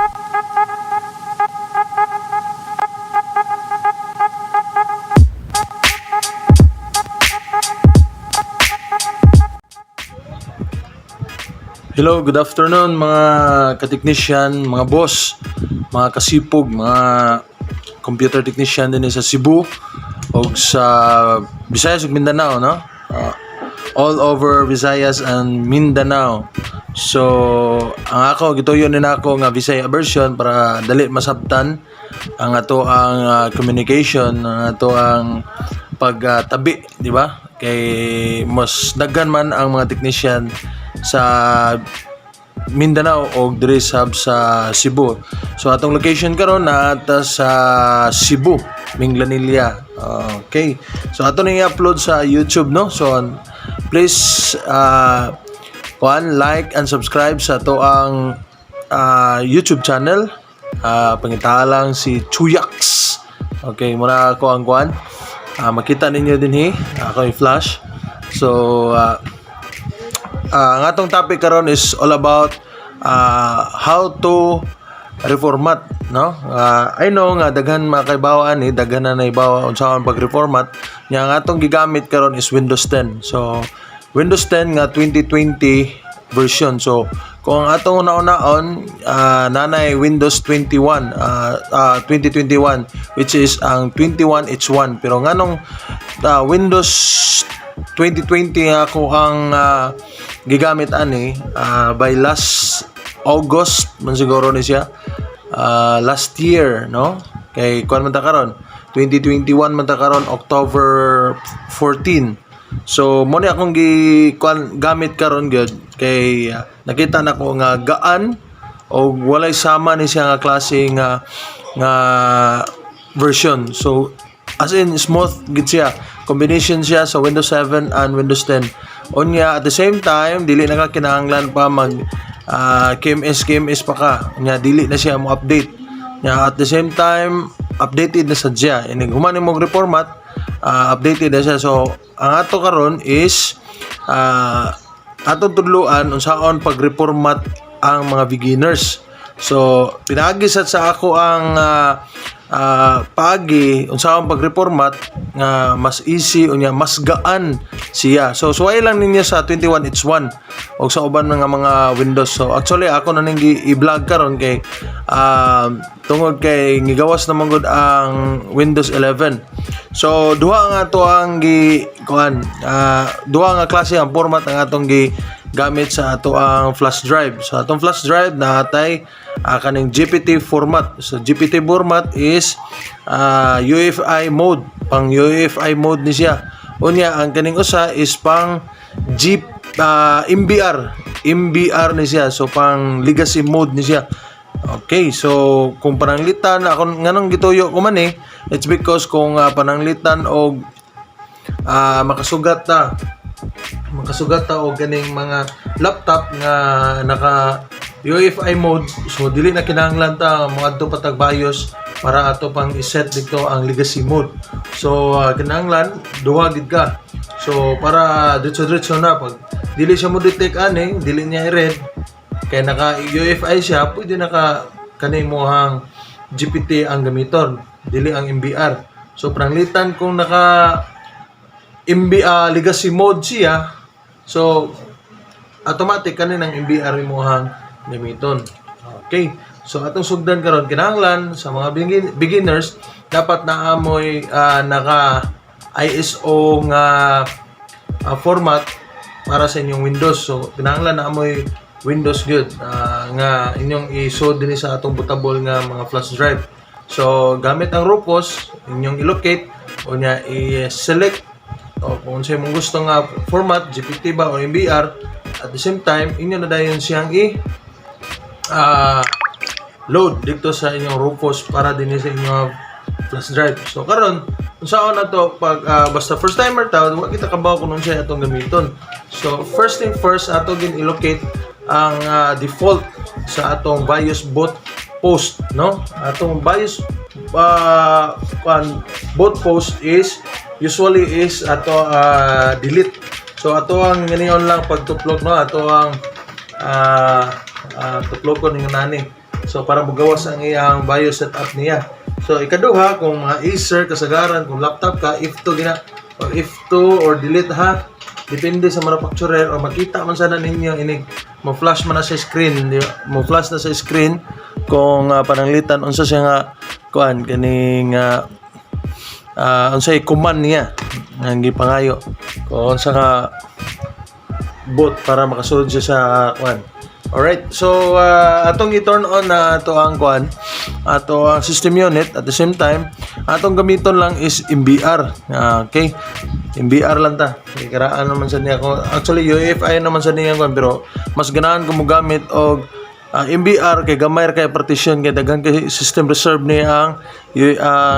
Hello, good afternoon, mga ka-technician, mga boss, mga kasipog, mga computer technician din sa Cebu o sa Visayas ug Mindanao, no? All over Visayas and Mindanao. So, ang ako gituyo ni nako nga Visaya version para dali masabtan ang ato ang communication, ang ato ang pagtabi, di ba? Kay mas daghan man ang mga technician sa Mindanao o diri sab sa Cebu. So atong location karon naa ta sa Cebu, Minglanilla. Okay. So ato ning i-upload sa YouTube, no. So please kuan, like and subscribe sa ato ang YouTube channel. Pangitaa lang si Chuyax. Okay, muna ako ang kuan. Makita ninyo dinhi ako i-flash. So ang atong topic karon is all about how to reformat, no? I know nga daghan makaibaw ani, daghan na naibaw unsaon pag-reformat nya. Ang atong gigamit karon is Windows 10. So Windows 10 nga 2020 version. So kung ang atong una-unaon nanay Windows 21 2021, which is ang 21H1, pero nganong Windows 2020 nga ako ang gigamit ani by last August man siguro ni siya, last year, no? Kay kuan man ta karon, 2021 man ta karon, October 14. So mo ni akong gi kuan gamit karon gyud kay nakita nako nga gaan o walay sama ni siya nga klase nga nga version. So as in smooth gid siya, combination siya sa Windows 7 and Windows 10. Unya at the same time dili na ka kinahanglan pa mag KMS KMS pa ka. Unya dili na siya mo update. Nya at the same time updated na sad siya. Inig human nimo reformat, updated na siya. So ang ato karon is atong tudluan unsaon pag-reformat ang mga beginners. So pinaagi sad sa ako ang paagi unsaon pag-reformat nga mas easy unya mas gaan siya. So suway lang ninyo sa 21H1 og sa uban nga mga Windows. So actually ako na ning i-vlog karon kay tungod kay gigawas na man gud ang Windows 11. So duha nga to ang gi kuan, duha nga klase ang format ang atong gi gamit sa ato ang flash drive. So atong flash drive naatay kaning GPT format. So GPT format is UEFI mode, pang UEFI mode ni siya. Unya ang kaning usa is pang G MBR, MBR ni siya. So pang legacy mode ni siya. Okay, so kung pananglitan ako nganong gituyo ko man eh, it's because kung pananglitan og makasugat ta og ganing mga laptop nga naka UEFI mode, so dili na kinahanglan ta moadto pa tag BIOS para ato pang i-set dito ang legacy mode. So kinahanglan duha gid ka. So para diretso-diretso na, pag dili siya mo detect ani, dili niya i-read kay naka UEFI siya, pwede naka kani mohang GPT ang gamiton, dili ang MBR. So pananglitan kung naka MB legacy mode siya, so automatic kanin ang MBR imuhang gamiton. Okay. So atong sugdan karon, kinahanglan sa mga beginners dapat naamoy naka ISO nga format para sa inyong Windows. So kinahanglan naamoy Windows good nga inyong i-sod dinhi sa atong bootable nga mga flash drive. So gamit ang Rufus, inyong i-locate o nya i-select o kung unsa imong gusto nga format, GPT ba o MBR. At the same time inyo na dayon siyang i load dito sa inyong Rufus para din sa inyong flash drive. So karon unsaon na to pag basta first timer ta, wa kita kabaw kung unsay atong gamiton. So first thing first, ato gin i-locate ang default sa atong BIOS boot post, no? Atong BIOS boot post is usually is ato delete. So ato ang ganion lang pagtuplok, no? Ato ang tuplokon ng nani. So para mogawas ang iyang BIOS setup niya. So ikaduha, kung mga Acer kasagaran, kung laptop ka, F2 gina or F2 or delete ha. Depende sa manufacturer or makita man sana ninyo inig mo flash man na sa screen, di ba? Mo flash na sa screen kung pananglitan unsa siya nga kuan kaning unsay command niya nga gipangayo kung unsa nga boot para makasulod siya sa kuan. Alright, so atong i-turn on na ato ang kuan, ato ang system unit. At the same time, atong gamiton lang is MBR. Okay. MBR lang ta. Karaan naman sa niya ko. Actually UEFI naman sa niya kuan, pero mas ganahan ko mo gamit og MBR kay gamay ra kay partition, kay daghan kay system reserve niya ang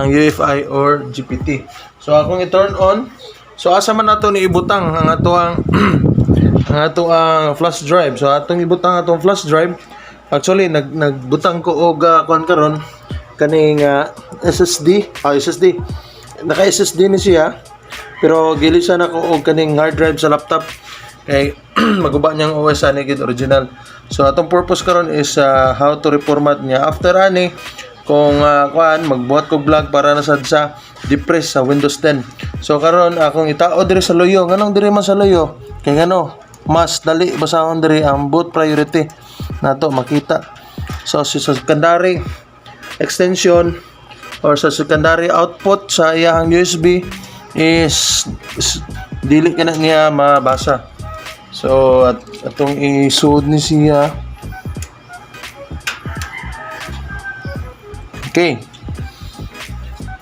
UEFI or GPT. So akong i-turn on. So asa man nato ni ibutang ang ato ang flash drive? So atong ibutang atong flash drive. Actually nagbutang ko og kuan karon kaning SSD, SSD. Naka SSD ni siya. Pero gilisan ako og kaning hard drive sa laptop kay maguba niyang OS ani gid original. So atong purpose karon is how to reformat niya. After ani kung kuan, magbuhat ko vlog para na sad sa depress sa Windows 10. So karon akong itao diri sa loyo. Nganong diri man sa loyo? Kay ngano mas dali basahon diri ang boot priority nato makita. So sa secondary extension or sa secondary output sa iyang USB is dili ka na niya mabasa. So at atong isuod ni siya. Okay.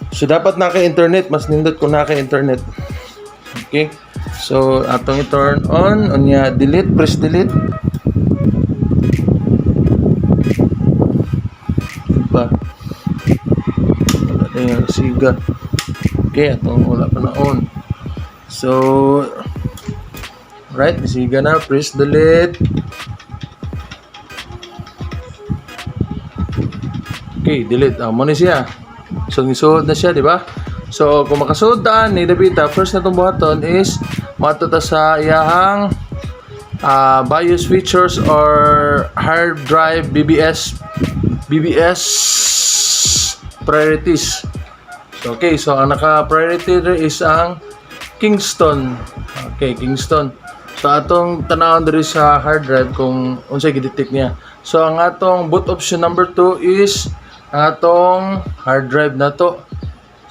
So dapat naka-internet, mas nindot kung naka-internet. Okay. So atong i-turn on, unya delete, press delete. Pa. Wala na yung siga. Okay, atong wala pa na on. So right, siga na, press delete. Okay, delete. Mo ni siya. So, gisuod na siya, di ba? So, kung makasuod daan ni Davita, first na itong buhaton is mato ta sa iyahang BIOS features or hard drive BBS priorities. So, okay, so ang naka-priority diri is ang Kingston. Okay, Kingston. So atong tanawon diri sa hard drive kung unsay gidetect niya. So ang atong boot option number 2 is ang atong hard drive nato.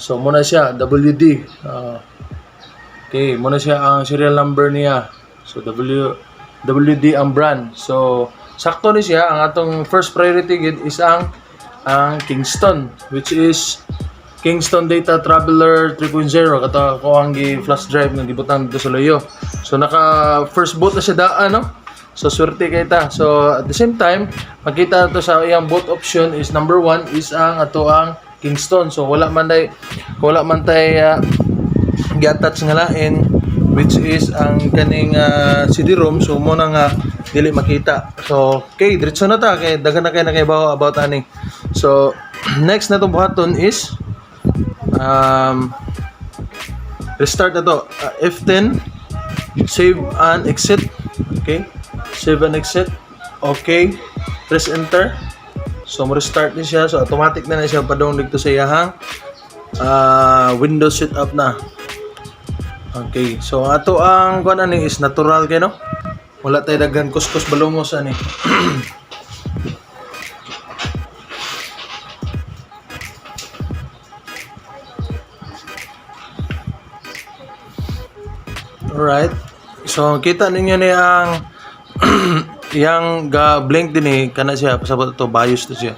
So muna siya WD. Okay, muna siya ang serial number niya. So WD ang brand. So sakto ni siya, ang atong first priority gid is ang Kingston, which is Kingston Data Traveler 3.0, kato ako ang gi flash drive nga gibutang dito sa loyo. So naka first boot na siya daan, no? So swerte kay ta. So at the same time, makita to sa iyang boot option is number 1 is ang ato ang Kingston. So wala man tay gi-attach nga lain, which is ang kaning CD-ROM, so mo na nga dili makita. So okay, diretso na ta kay daghan na kay nakaibaw about ani. So next na itong buhaton is restart na to. F10, save and exit. Okay, save and exit. Okay, press enter. So mo restart ni siya, so automatic na na siya padung dito sa iyahang Windows setup na. Okay, so ato ang kuan ani is natural kay, no? Wala tay daghan kuskus balungos ani. Alright. So kita ninyo ni ang yang ga blink din eh kana siya, pasabot to BIOS to siya.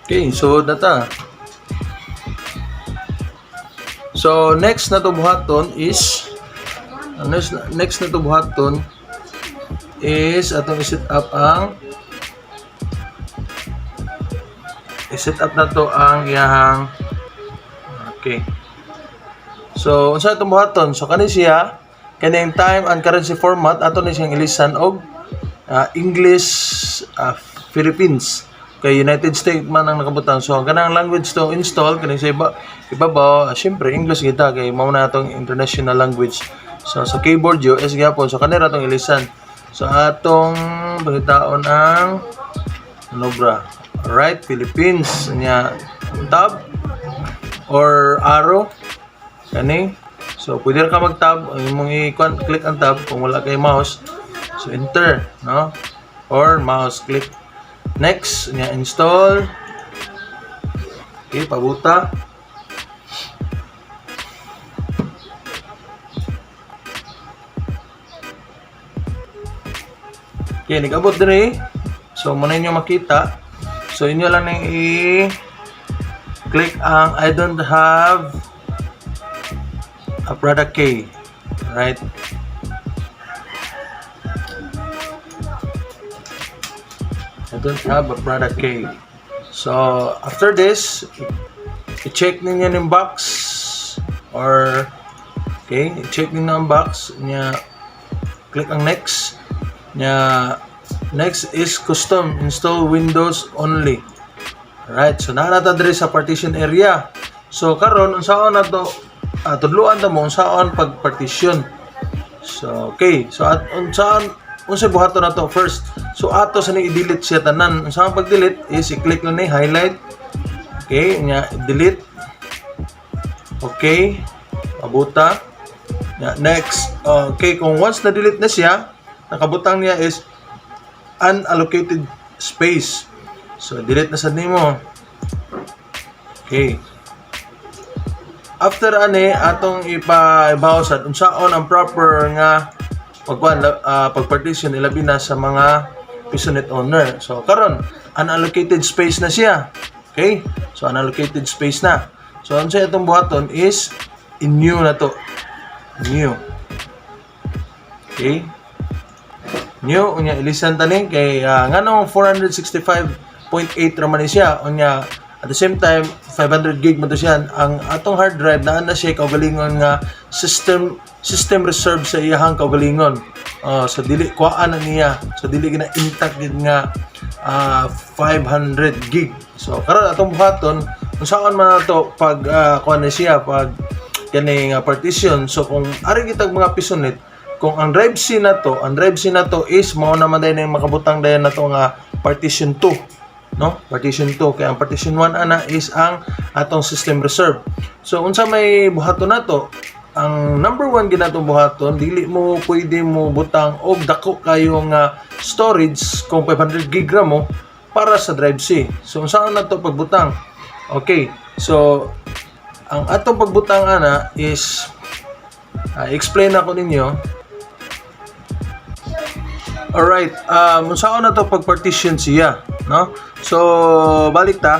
Okay, so na ta. So next na to buhaton is next na to buhaton is atong i-set up na to ang iyahang. Okay. So unsa itong buhaton? So kani siya kaning time and currency format, ato ni siyang ilisan og English Philippines kay United States man ang nakabutang. So ang kanang language to install kaning sa iba ibabaw, syempre English kita kay mao na atong international language. So sa keyboard US gyapon. So kani ra atong ilisan. So atong pangitaon ang Nobra. Alright, Philippines nya, tab or arrow kani. So pwede ra ka mag-tab, ang imong i-click ang tab kung wala kay mouse. So enter, no? Or mouse click. Next, nya install. Okay, pabuta. Okay, nag-abot diri. So muna inyo makita. So inyo lang nang i-click ang "I don't have a product key." Right? "I don't have a product key." So, after this, i-check ninyo yung box or okay, i-check ninyo ang box niya, click ang next niya. Next is custom install, Windows only. Alright, so naa na ta diri sa partition area. So karon, unsaon na to, tudluan ta mo unsaon pag partition. So okay, so at unsaon, unsay buhaton na to first? So ato sa ning i-delete siya tanan. Unsaon pag-delete is i-click lang ni highlight. Okay, nya delete. Okay, abuta. Nya next. Okay, kung once na delete na siya, nakabutang niya is unallocated space. So delete na sad nimo. Okay. After ani, atong ipa-ibaw sad unsaon ang proper nga pagkuan, pag-partition, ilabi na sa mga pisonet owner. So karon, unallocated space na siya. Okay? So unallocated space na. So unsay atong buhaton is i-new na to. New. Okay? New, unya ilisan ta ni kay nganong 465.8 ra man ni siya, unya at the same time 500 gig man to siya. Ang atong hard drive, naa na siya kaugalingon nga system system reserve sa iyahang kaugalingon. So dili kuhaan na niya, so dili gina intact gid nga 500 gig. So karon, atong buhaton, unsaon man nato pag kuan na siya, pag kani nga partition. So kung ari kitag mga pisonet, kung ang drive C na to, ang drive C na to is mao naman dayon yung makabutang dayon na to nga partition 2, no? Partition 2 kay ang partition 1 ana is ang atong system reserve. So unsa may buhaton nato? Ang number 1 ginatong buhaton, dili mo pwede mo butang og dako kayo nga storage kung 500 gig ra mo para sa drive C. So unsaon na to pagbutang? Okay, so ang atong pagbutang ana is explain ako ninyo. Alright, unsaon na to pag-partition siya, no? So, balik ta.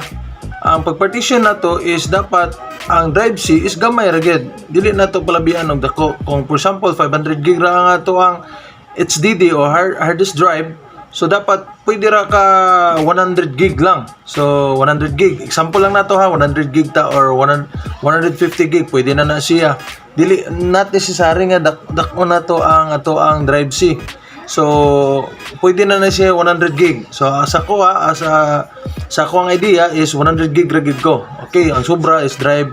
Ang pag-partition na to is dapat ang drive C is gamay ra gyud. Dili na to palabian og dako. Kung for example 500 gig ra ang ato ang HDD o hard disk drive, so dapat pwede ra ka 100 gig lang. So 100 gig, example lang nato ha, 100 gig ta or 100, 150 gig, pwede na na siya. Dili not necessary nga dako na to ang ato ang drive C. So, pwede na na siya 100 gig. So, sa ko ha, sa ako ang idea is 100 gig ra gid ko. Okay, ang sobra is drive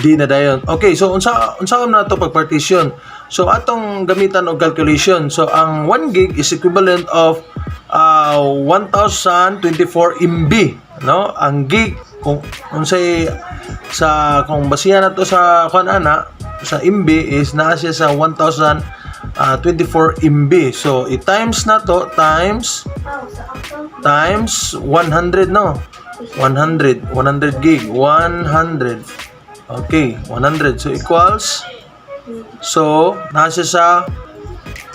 D na dayon. Okay, so unsa unsa na to pag partition? So atong gamitan og calculation. So ang 1 gig is equivalent of 1024 MB, no? Ang gig, kung unsay sa kung basihan na to sa kuan ana sa MB, is naa siya sa 1024 MB. So i-times na to, times times 100, no? 100 100 gig, 100. Okay, 100. So equals, so nasa sa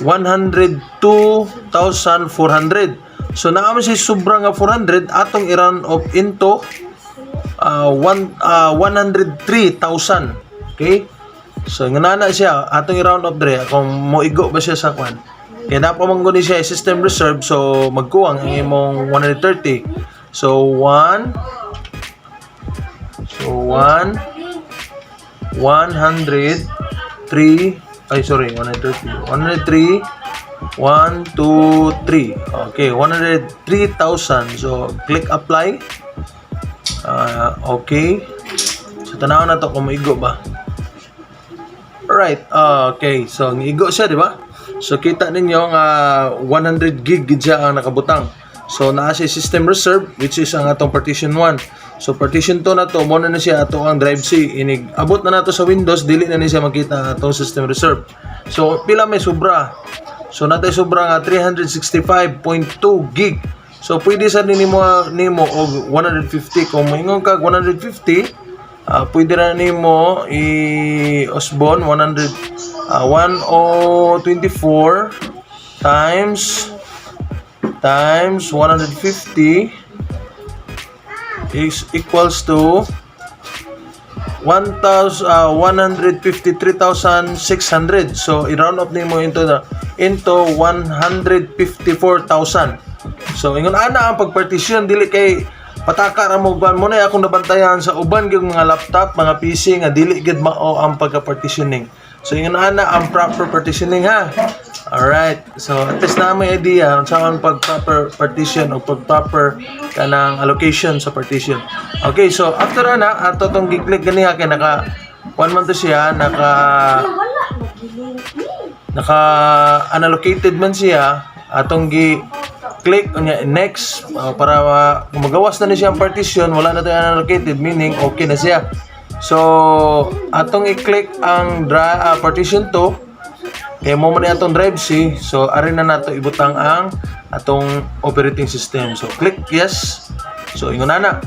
102,400. So naa man siya sobra nga 400, atong i-round off into 103,000. Okay? So nga na siya, atong i-round off dre kung moigo ba siya sa kwan. Kaya dapat man guni siya system reserve, so magkuwang ang imong 130. So 1 103, ay sorry, 130, 103, 1 2 3. Okay, 103,000. So click apply. Ah, okay, so tanaw na to kung maigo ba. Alright, okay. So, ngigo siya, di ba? So, kita ninyo nga 100 gig gid siya ang nakabutang. So, naa siya system reserve, which is ang atong partition 1. So, partition 2 na to, mao na siya ato ang drive C. Inig, abot na nato sa Windows, dili na ni siya makita ang atong system reserve. So, pila may sobra? So, naa tay sobra nga 365.2 gig. So, pwede sa nimo nimo og 150. Kung moingon kag 150, pwede na nimo i Osborne 100 1024 times 150 is equals to 1,000 153,600. So i-round up nimo into 154,000. So ingon ana ang pagpartisyon, dili kay pataka ra mo ban mo na. Akong nabantayan sa uban gyud mga laptop, mga PC nga dili gyud mao ang pagka-partitioning. So ingon ana ang proper partitioning, ha. Alright. So at least na may idea unsa ang pag proper partition o pag proper kanang allocation sa partition. Okay, so after ana ato tong gi-click ganiha kay naka 1 month to siya, naka Wala, magiling. Naka unallocated man siya. Atong gi click unya next para kung magawas na ni siya ang partition, wala na tayo unallocated, meaning okay na siya. So atong i-click ang partition 2 kay mao man ni atong drive C. So ari na nato ibutang ang atong operating system. So click yes. So ingon na.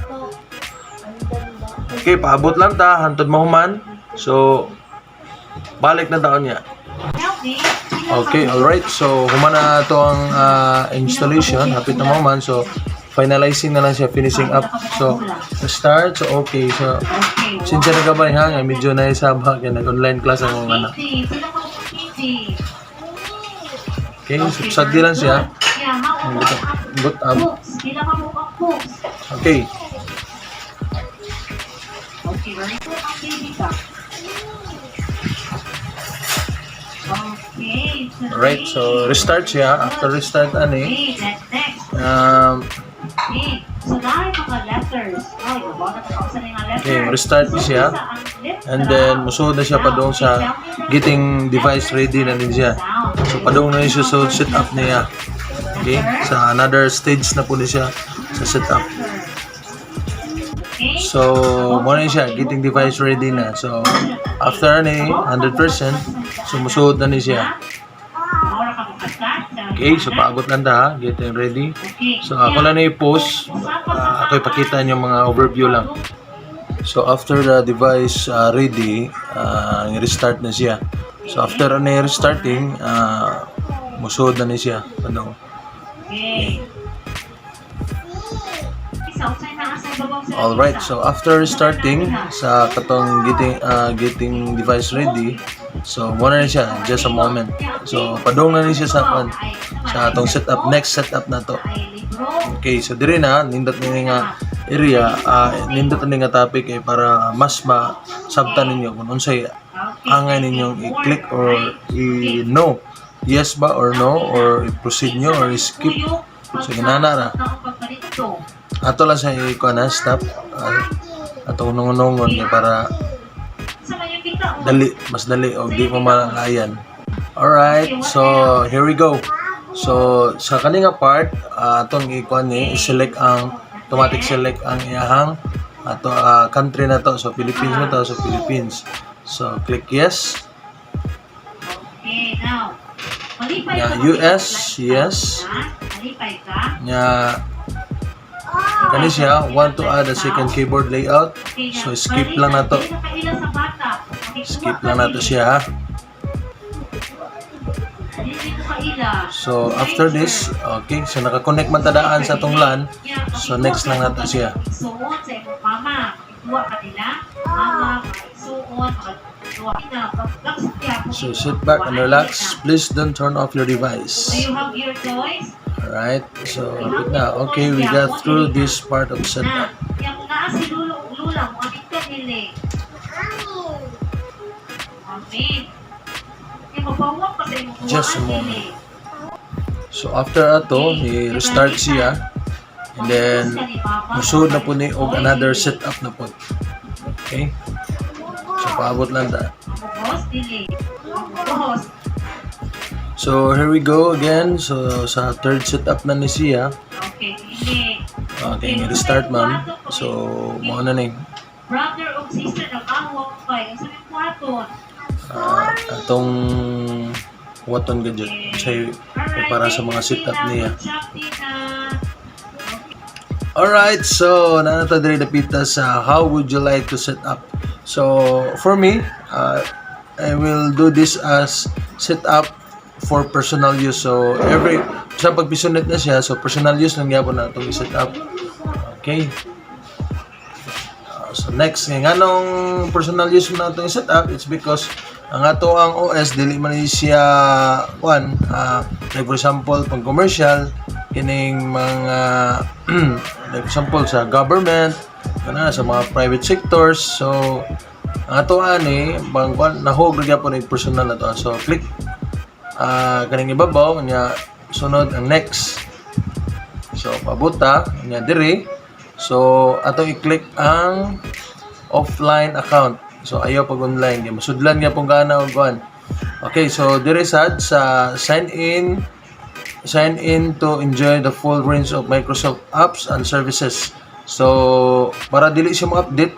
Okay, paabot lang ta hantod mahuman. So balik na taon niya. Okay, alright. So, human na to ang installation. Hapit na mahuman. So, finalizing na lang siya, finishing up. So, start. So, okay. So, sinsya na gabay ha, nga medyo naisaba kaya nag-online class ang mga anak. Okay, so sagdi lang siya. Boot up. Okay. Okay, very good. Ang baby ka. Okay. Alright, so restart siya. After restart ani, Okay, next, next. Okay. So, dahil mga letters. Ay, gawa na ito sa mga letters. Okay, restart ni siya. And then, musuod na siya padung sa getting device ready na din siya. So, padung na siya sa setup niya. Okay, sa another stage na po ni siya sa setup. Okay. So, mao na siya, getting device ready na. So, after ni, 100%, so musuod na ni siya. Okay, so paabot lang ta ha, getting ready. Okay. So, ako lang na i-post, ako ipakita niyo mga overview lang. So, after the device ready, restart na siya. So, after na restarting, musuod na ni siya. Ano? Okay. Isa, unsay naa sa ibabaw sa Alright, so after restarting sa katong getting device ready, so mao na ni siya, just a moment. So padung na ni siya sa atong setup, next setup na to. Ay libro. Okay, so diri na nindot ni nga area, nindot ni nga topic eh, para mas masabtan ninyo kung unsay angay ninyong i-click or i-no. Yes ba or no, or i-proceed nyo or i-skip. So ginana ra. Ato lang sa i-kuan na stop. Atong nungunungon kay para dali, mas dali o di mo malalayan. Alright, so here we go. So sa kaninga part, atong i-kuan ni i-select ang automatic select ang iyahang ato country na to. So Philippines na to, so Philippines. So click yes. Okay, now. Malipay Yeah, ka ba? US, yes. Malipay ka? Nya kani siya want to add a second keyboard layout. Okay, So now, skip lang nato. Dili ka kaila sa bata. Okay, Skip kuha lang ka nato dili. siya ha. Dili ko kaila. So after this, okay, so naka-connect man tadaan sa atong LAN. So next lang nato siya. Isuon sa imong mama. Ikuha ka nila. Mama, isuon, makatuwa na. Pag-relax siya, kung So sit back and relax. Please don't turn off your Do device. you have your toys? Alright, so hapit na. Okay, we got through this part of Na, setup. kaya kung naa si Lulo ug Lula, mo ka nili. Amen. Kaya mabawak pa sa imong Just a kuhaan moment. dili. So after ato, i-restart siya. And then, musuod na po ni og another setup na po. Okay? So paabot lang ta. Mugos, dili. Mugos. So here we go again. So sa third setup na ni siya. Okay, dili. Okay, restart, ma'am. So mao na ni. Brother o sister nag-away. Unsa may buhaton? Atong waton gadget say Alright, para sa thank mga you, setup Tina. niya. Good job, Tina. Alright, so naa na ta diri dapita sa how would you like to set up. So for me, I will do this as set up for personal use. So every sa pag-pisonet na siya, so personal use lang gyapon na atong i-set up. Okay. So next, nga nganong personal use mo na itong set up, it's because ang ato ang OS dili man ni siya kuan, like for example pang commercial kining mga, like for example sa government kana, sa mga private sectors. So ang ato ani bang kuan nahog ra gyapon ang personal na to. So click kaning ibabaw nya, sunod ang next. So pabuta nya diri. So atong i-click ang offline account. So ayaw pag online kay masudlan gyapon gana og kuan. Okay, so diri sad sa sign in, sign in to enjoy the full range of Microsoft apps and services. So para dili siya mo-update,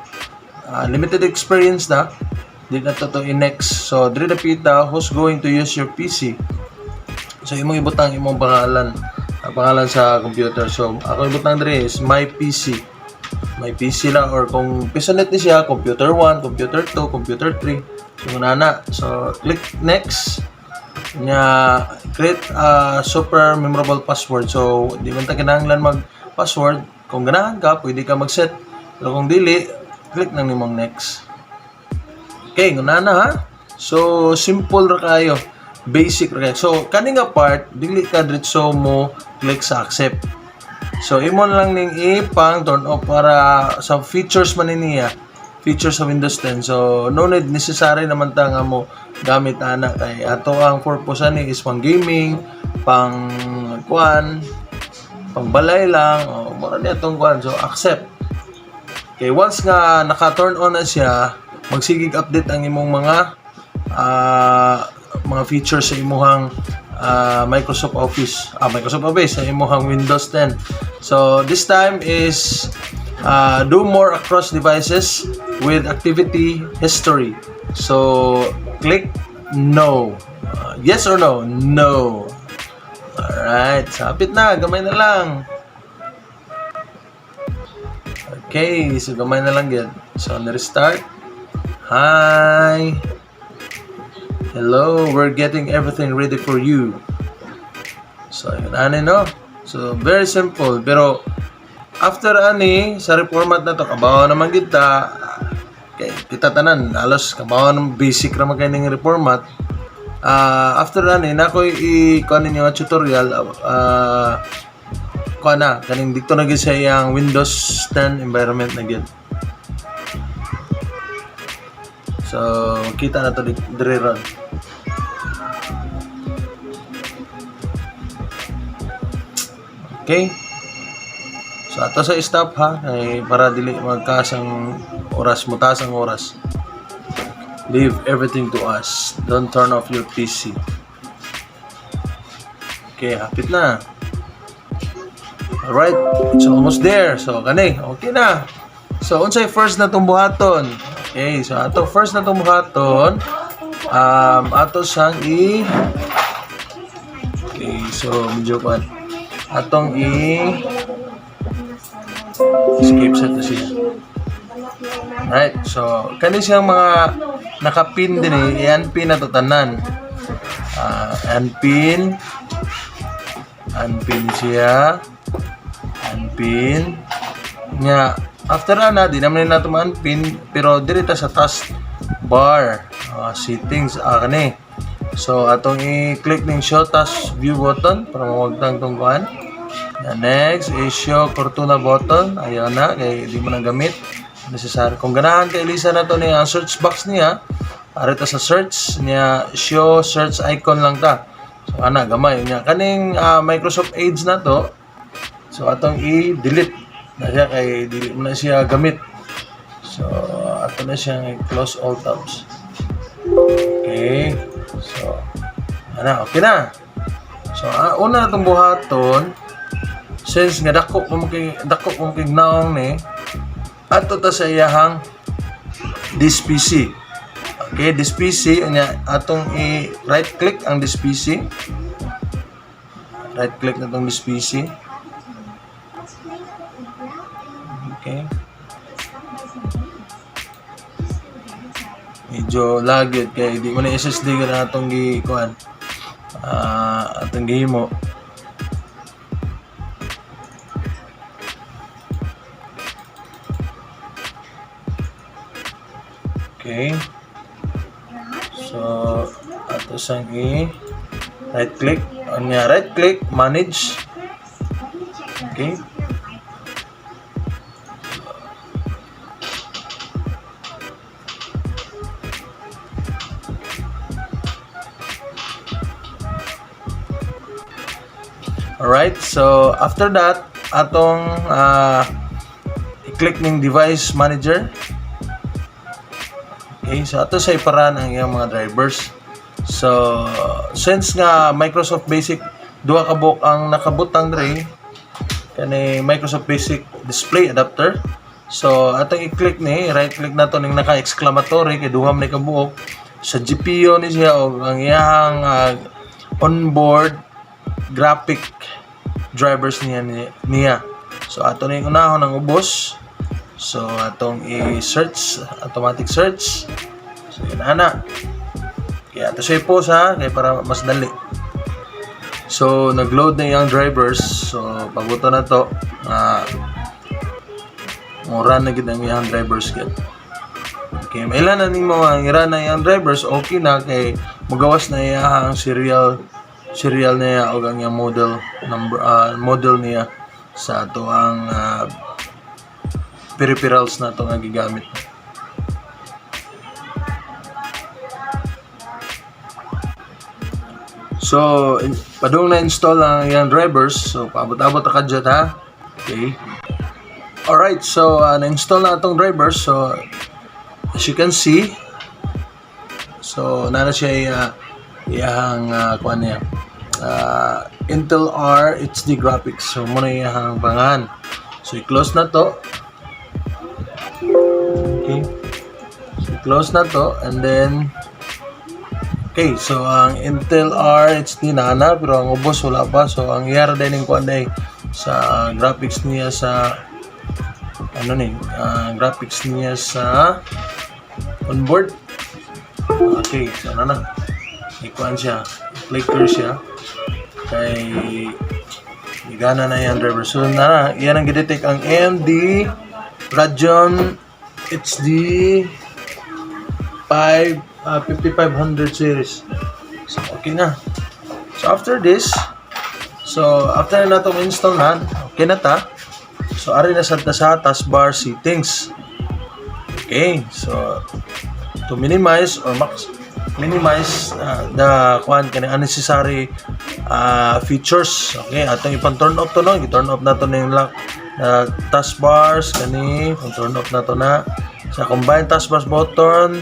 limited experience na, di na to i-next. So diri dapita, who's going to use your PC? So imong ibutang imong pangalan, pangalan sa computer. So ako ibutang diri is my PC. My PC lang or kung pisonet ni siya, computer 1, computer 2, computer 3. So nana. So click next. Nya create a super memorable password. So di man ta kinahanglan mag password. Kung ganahan ka, pwede ka mag-set. Pero kung dili, click lang nimong next. Okay, nguna na ha. So, simple ra kayo. Basic ra kayo. So, kani nga part, dili ka diretso mo click sa accept. So, imo na lang ning ipang turn off para sa features man ni niya. Features sa Windows 10. So, no need, necessary naman ta nga mo gamit ana kay ato ang purpose ani is pang gaming, pang kuan, pang balay lang, o mura ni atong kuan. So, accept. Okay, once nga naka-turn on na siya, magsigig update ang imong mga features sa imuhang Microsoft Office, Microsoft Office sa imuhang Windows 10. So this time is do more across devices with activity history. So click no. Yes or no? No. Alright, sapit na, gamay na lang. Okay, so gamay na lang yun. So, na-restart. Hi! Hello, we're getting everything ready for you. So, yun, ani no? So, very simple. Pero, after ani, sa reformat na to, kabaw naman kita. Okay, kita tanan, halos kabaw ng basic ra man kay ning reformat. After ani, na ko i-kuan ninyo nga tutorial, kuan na, kaning dito na gyud sa iyang Windows 10 environment na gyud. So, kita na to diri ron. Okay. So ato sa stop ha kay para dili magkaas ang oras, mutaas ang oras. Leave everything to us. Don't turn off your PC. Okay, hapit na. Alright, it's almost there. So, kani, okay na. So, unsay first na itong buhaton? Okay, so ato first na itong buhaton, ato siyang i... Okay, so medyo kwan. Atong i... Escape sa to siya. Right, so kani siyang mga nakapin din eh, i-unpin na to tanan. Unpin, unpin siya, unpin. Nya, after ana, di naman nato ma-unpin, pero diri ta sa task bar, settings, kani. So, atong i-click ning show task view button para mawagtang tong kuan. The next is show Cortana button. Ayaw na, kay di mo na gamit. Necessary. Kung ganahan kay Elisa na to niya, ang search box niya, ari ta sa search niya, show search icon lang ta. So, ana, gamay niya. Kaning Microsoft Edge na to, so atong i-delete na siya kay dili mo na siya gamit. So, ato na siyang i-close all tabs. Okay. So, ana, okay na. So, una na itong buhaton, since nga dako mo kay naong ni, ato ta sa iyahang this PC. Okay, this PC, unya atong i right click ang this PC. Right click na tong this PC. Okay. Medyo lagit kay di mo na SSD ka na atong gi kuan. Atong gihimo. Okay. So, ato sang i right click, unya right click, manage. Okay. Alright, so after that, atong i-click ning device manager. Okay, so ato sa iparan ang iyang mga drivers. So, since nga Microsoft Basic duha ka buok ang nakabutang diri kani Microsoft Basic Display Adapter. So, atong i-click ni, right click nato ning naka-exclamatory kay duha man ni kabuok sa GPU ni siya og ang iyang onboard graphic drivers niya. So ato na yung unahon ang ubos. So atong i-search, automatic search. So yun ana. Kaya ato siya i-pause ha, kaya para mas dali. So nag-load na yung drivers. So pabuto na to. Mo run na gid ang iyang drivers gid. Okay, mailan na nimo ang i-run na iyang drivers, okay na kay mugawas na iya ang serial serial niya o ang iyang model number, model niya sa ato ang peripherals na ato nga gigamit. So, padung na install ang iyang drivers, so paabot-abot ta kadyot ha. Okay. Alright, so na-install na atong drivers. So, as you can see, so nana siya iyang kuan niya. Intel R HD graphics. So, muna iyang pangalan. So, i-close na to. Okay. So, i-close na to and then okay, so ang Intel R HD na na pero ang ubos wala pa. So ang iyara din yung kuan day sa graphics niya sa ano ni, graphics niya sa onboard. Okay, so ano na. Ikuan siya, flicker siya kay gana na yan driver. So na, yan ang gidetect ang AMD Radeon HD 5 5500 series. So okay na. So after this, so after na itong install na, okay na ta. So ari na sad ta sa taskbar settings. Okay, so to minimize or max minimize the kuan kani unnecessary features. Okay, atong ipan turn off to no, i-turn off na to ning lock taskbars kani, turn off na to na. Sa combine taskbars button,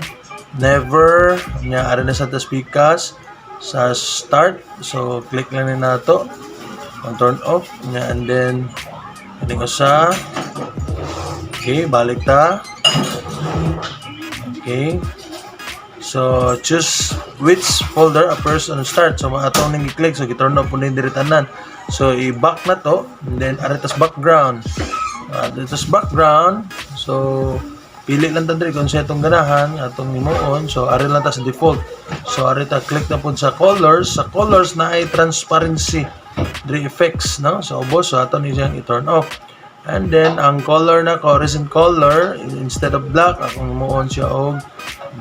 never nya ari na sa speakers sa start. So click lang ni nato. Ang turn off nya and then kaning usa. Okay, balik ta. Okay. So, choose which folder appears on start. So, atong ning i-click. So, i-turn off po ni diri tanan. So, i-back na to. And then, ari tas background. Tas background. So, pili lang ta diri kung sa itong ganahan, atong himuon. So, ari lang ta sa default. So, ari ta click na pud sa colors. Sa colors na ay transparency. Diri effects, no? So, ubos. So, ato ni siyang i-turn off. And then, ang color na ko, recent color, instead of black, akong himuon siya og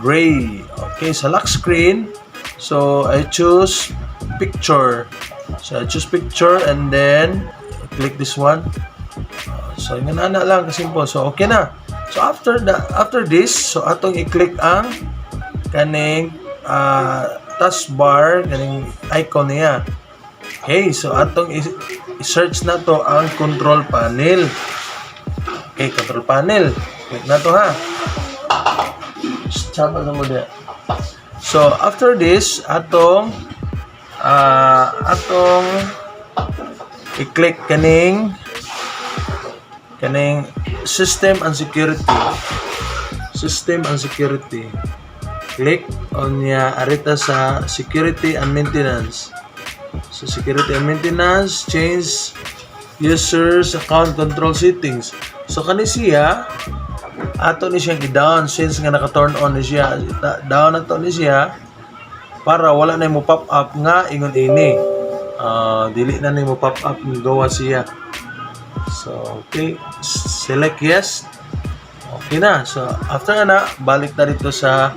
gray. Okay, sa lock screen, so I choose picture. So I choose picture and then click this one. So yun na lang kasimple. So okay na. So after this, so atong i-click ang kaning taskbar kaning icon niya. Okay, so atong i-search na to ang control panel. Okay, control panel. Click na to ha. Tsaba sa mo diya. So, after this, atong i-click kaning system and security. System and security. Click on niya, arita sa security and maintenance. So security and maintenance, change users account control settings. So kani siya, ato ni siyang i-down since nga naka-turn on ni siya. Down na to ni siya para wala na mo pop up nga ingon ini. Dili na nimo pop up nga gawa siya. So okay, select yes. Okay na. So after na, balik na dito sa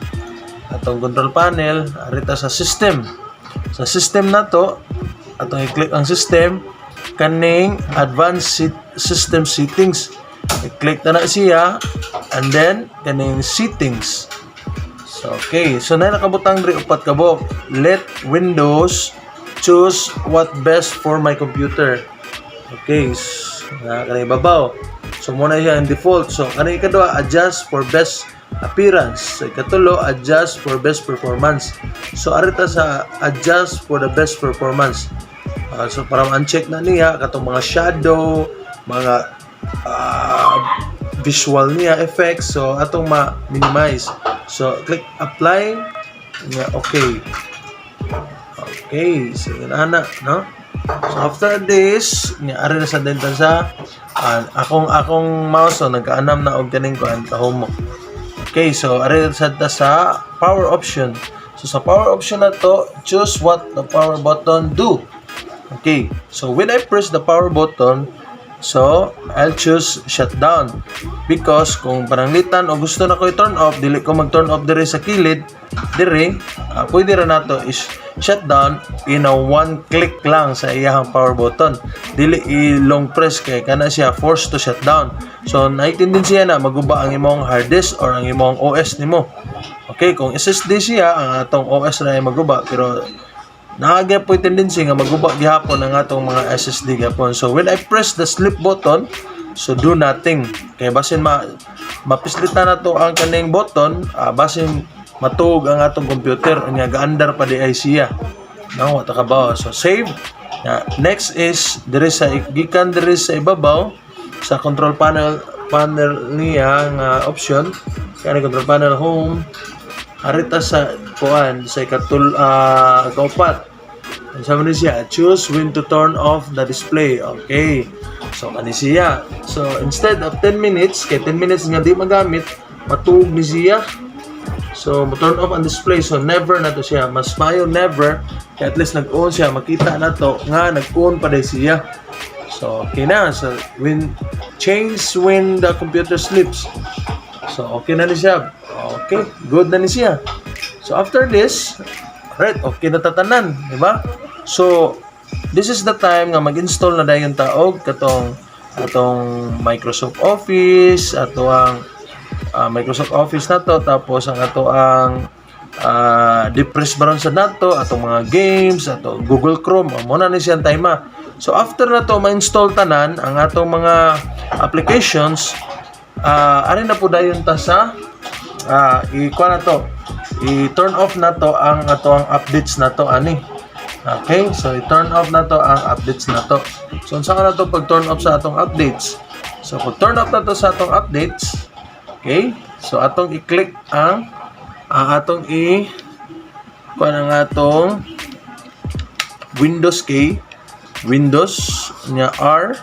atong control panel, arita sa system. Sa system na to, atong i-click ang system, kaning advanced system settings. I-click na na siya and then kaning settings. So okay, so na nakabutang diri upat ka buok. Let Windows choose what best for my computer. Okay, nga kanang ibabaw. So mao na siya ang default. So kanang ikaduha, adjust for best appearance. So ikatulo, adjust for best performance. So arita sa adjust for the best performance. So para ma-uncheck na niya katong mga shadow, mga visual niya effects, so atong ma-minimize. So click apply nga okay. Okay, so yun ana, no? So after this, nga ari na sa dental sa akong mouse, so nagkaanam na og kaning kuan kahumok. Okay, so ari sa ta sa power option. So sa power option na to, choose what the power button do. Okay, so when I press the power button, so I'll choose shutdown. Because kung pananglitan o gusto na ko i-turn off, dili ko mag-turn off diri sa kilid, diri, pwede ra nato is shutdown in a one click lang sa iyahang power button. Dili i-long press kay kana siya force to shutdown. So naay tendensiya na maguba ang imong hard disk or ang imong OS nimo. Okay, kung SSD siya, ang atong OS na ay maguba, pero naa gyapoy tendency nga maguba gihapon ang atong mga SSD gihapon. So when I press the sleep button, so do nothing. Kay basin ma mapislitan na to ang kaning button, basin matuog ang atong computer unya gaandar pa di ay siya. No, wa ta kabaw. So save. Na, next is diri sa gikan diri sa ibabaw sa control panel niya nga option, kani control panel home, arita sa kuan sa ikatul kaupat. Ang sabi ni siya, choose when to turn off the display. Okay. So, kani siya. So, instead of 10 minutes, kay 10 minutes nga di magamit, matuog ni siya. So, mo turn off ang display. So, never na to siya. Mas mayo never. Kaya at least nag-on siya. Makita na to nga nag-on pa diay siya. So, okay na. So, when change when the computer sleeps. So, okay na ni siya. Okay, good na ni siya. So, after this, right, okay na tatanan, di ba? So, this is the time nga mag-install na dayon ta og katong atong Microsoft Office, ato ang Microsoft Office na to, tapos ang ato ang depress baron sa nato, atong mga games, ato Google Chrome, mao na ni siyang time. So after na to ma-install tanan ang atong mga applications, ari na po dayon ta sa i-kuha na to, i-turn off na to ang ato ang updates na to ani. Okay, so i-turn off na to ang updates na to. So unsa ka na to pag turn off sa atong updates? So kung turn off na to sa atong updates, okay? So atong i-click ang atong i kuan ang atong Windows key, Windows nya R.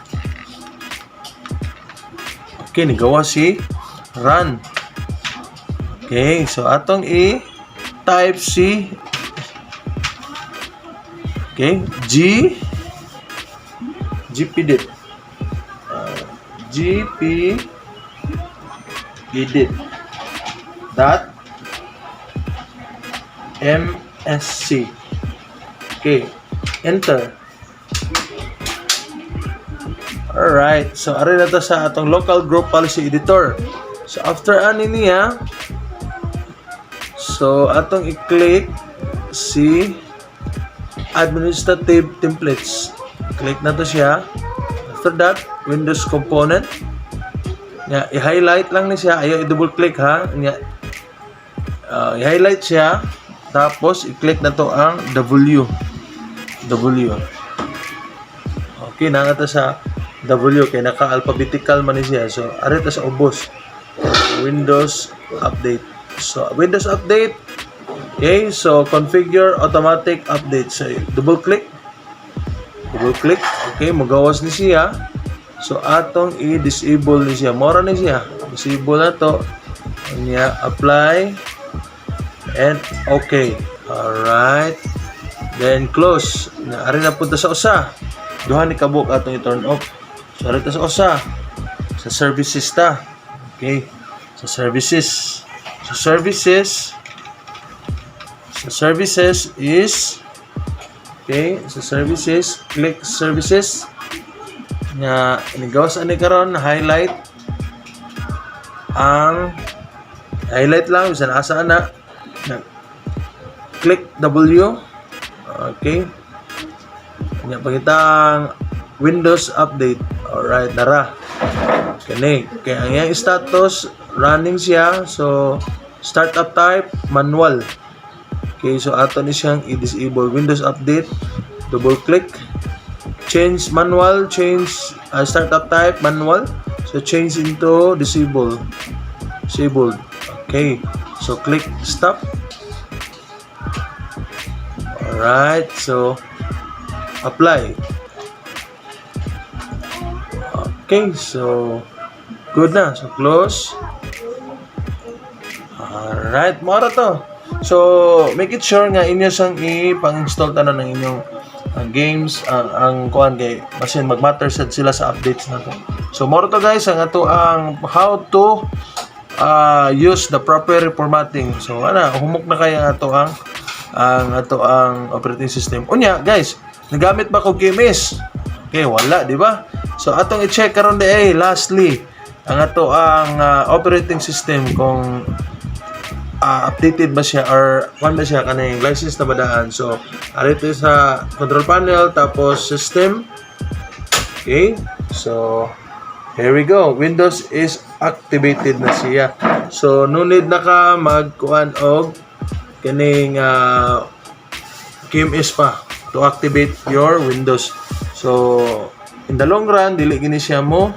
Okay, nigawa si run. Okay, so atong i type si, okay, G gpedit gpedit.msc. Okay, enter. Alright, so ari na to sa atong local group policy editor. So after ani niya, so atong i-click si administrative templates. Click na to siya. After that, Windows component. Nya, i-highlight lang ni siya. Ayaw i-double click ha. Nya, I-highlight siya, tapos i-click na to ang W. W. Okay, naa ta sa W kay naka-alphabetical man ni siya. So, ari ta sa ubos. Windows Update. So, Windows Update. Okay, so configure automatic update. So, double click. Double click. Okay, mugawas ni siya. So, atong i-disable ni siya. Mao ra ni siya. Disable na to. Unya, apply. And okay. Alright. Then close. Na ari na punta sa usa. Duha ni kabuok atong i-turn off. So ari ta sa usa. Sa services ta. Okay. Sa services. Sa services. Sa services is, okay, sa services, click services. Nga inigawas ani karon, highlight ang highlight lang bisan asa ana na, click W. Okay. Nya pangitang Windows Update. Alright, nara. Kani kay ang iyang status, running siya. So startup type, manual. Okay, so ato ni siyang i-disable Windows Update. Double click. Change manual, change startup type manual. So change into disable. Disabled. Okay. So click stop. Alright, so apply. Okay, so good na. So close. Alright, mao ra to. So, make it sure nga inyo siyang i-pang-install tanan ng inyong games, ang kuan kay basin mag-matter sad sila sa updates na to. So, mao ra to, guys, ang ato ang how to use the proper reformatting. So, ana, humok na kaya ato ang operating system. Unya, guys, nagamit ba ko KMS? Okay, wala, di ba? So, atong i-check karon di ay lastly ang ato ang operating system kung updated ba siya or kung ba siya kaning license na ba daan. So, arito sa control panel, tapos system. Okay? So, here we go. Windows is activated na siya. So, no need na ka magkuan og kaning KMS pa to activate your Windows. So, in the long run, dili gini siya mo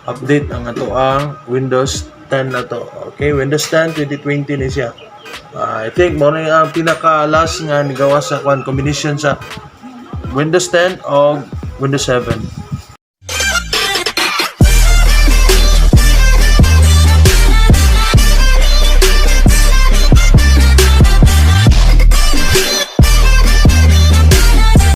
update ang ato ang Windows 10 na to. Okay, Windows 10 2020 ni siya. I think mao na ang pinaka last nga nigawas sa kwan combination sa Windows 10 o Windows 7.